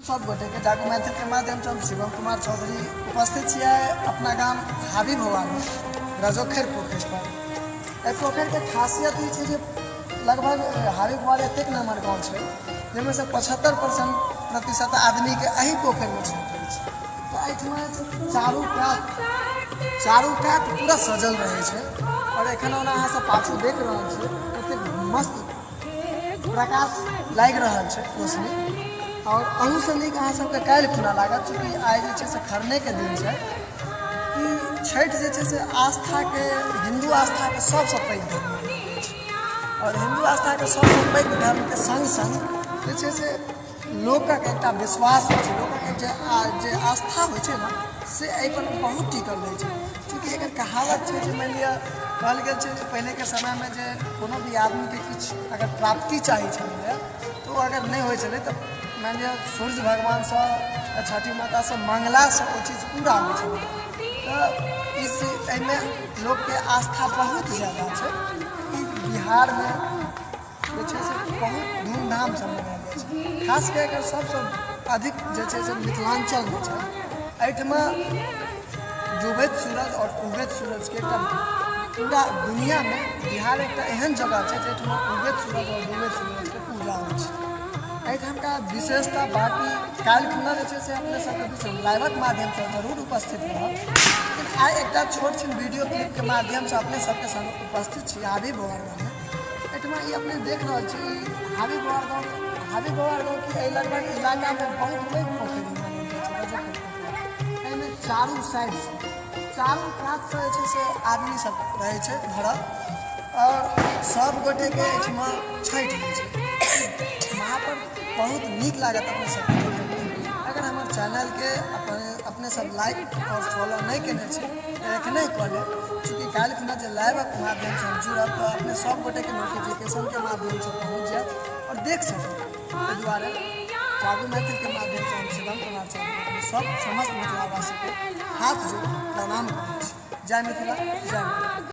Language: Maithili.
सब गोटेके जागू मैथिलके माध्यमसँ हम शिवम कुमार चौधरी उपस्थित छियै अपना गाम हाबी भवानी रजोखरि पोखरि पर। एहि पोखरिके खासियत ई छै जे लगभग हाबी भवानी एतेक नम्हर गाँव छै जाहिमे से 75% प्रतिशत आदमीके एहि पोखरिमे छठि होइ छै। तऽ एहिठमा चारू कात पूरा सजल रहै छै आओर एखन ओना अहाँ सब पाछू देख रहल छियै, कतेक मस्त प्रकाश लागि रहल छै रोशनी। आओर अहूसँ नीक अहाँ सबके काल्हि खुना लागत, चूँकि आइ जे छै से खरनेके दिन छै। ई छठि जे छै से आस्थाके, हिन्दू आस्थाके सबसँ पैघ धर्म मानल जाइ छै आओर हिन्दू आस्थाके सबसँ पैघ धर्मके सङ्ग सङ्ग जे छै से लोकक एकटा विश्वास होइ छै, लोकक जे आस्था होइ छै ने, से एहिपर बहुत टिकल रहै छै। चूँकि एकर कहावत छै जे मानि लिअ कहल गेल छै जे पहिलेके समयमे जे कोनो भी आदमीके किछु अगर प्राप्ति चाही छलैए, तऽ ओ अगर नहि होइ छलै, तऽ मानि लिअ सूर्य भगवानसँ या छठि मातासँ मङ्गलासँ ओ चीज पूरा होइ छलै। तऽ इस एहिमे लोकके आस्था बहुत ज्यादा छै। ई बिहारमे जे छै से बहुत धूमधामसँ मनायल जाइ छै। खास कए कऽ सभसँ अधिक जे छै से मिथिलाञ्चलमे छै। एहिठमा डूबैत सूरज आओर उगैत सूरजके एकटा पूरा दुनिआँमे बिहार एकटा एहन जगह छै जाहिठमा उगैत सूरज आओर डूबैत सूरजके पूजा होइ छै। एहिठामका विशेषता। बाँकी काल्हि खुना जे छै से अपने सबके बीच हम लाइवक माध्यमसँ जरूर उपस्थित रहब, लेकिन आइ एकटा छोट छिन वीडियो क्लिपके माध्यमसँ अपने सबके संग उपस्थित छी हाबी बोहर गाँवमे। एहिठमा ई अपने देख रहल छी, ई हाबी बोहर गाँव। हाबी बोहर गाँव की एहि लगभग इलाकामे बहुत पैघ पोखरि मानल जाइ छै, रजोखरि पोखरि। एहिमे चारू साइडसँ, चारू कातसँ जे छै से आदमी सब रहै छै भरल आओर सब गोटेके एहिठमा छठि होइ छै वहाँपर। बहुत नीक लागत अपने सबके देखैमे। अगर हमर चैनलके अपने सब लाइक आओर फॉलो नहि केने छी तऽ एखने कऽ लेब, चूँकि काल्हि खुना जे लाइवक माध्यमसँ हम जुड़ब, तऽ अपने सब गोटेके नोटिफिकेशनके माध्यमसँ पहुँच जायत आओर देख सकब। एहि दुआरे जागू मैथिलके माध्यमसँ हम शिवम कुमार चौधरी अपने सब समस्त मिथिलावासीके हाथ जोड़ प्रणाम करै छी। जय मिथिला, जय मैथिली।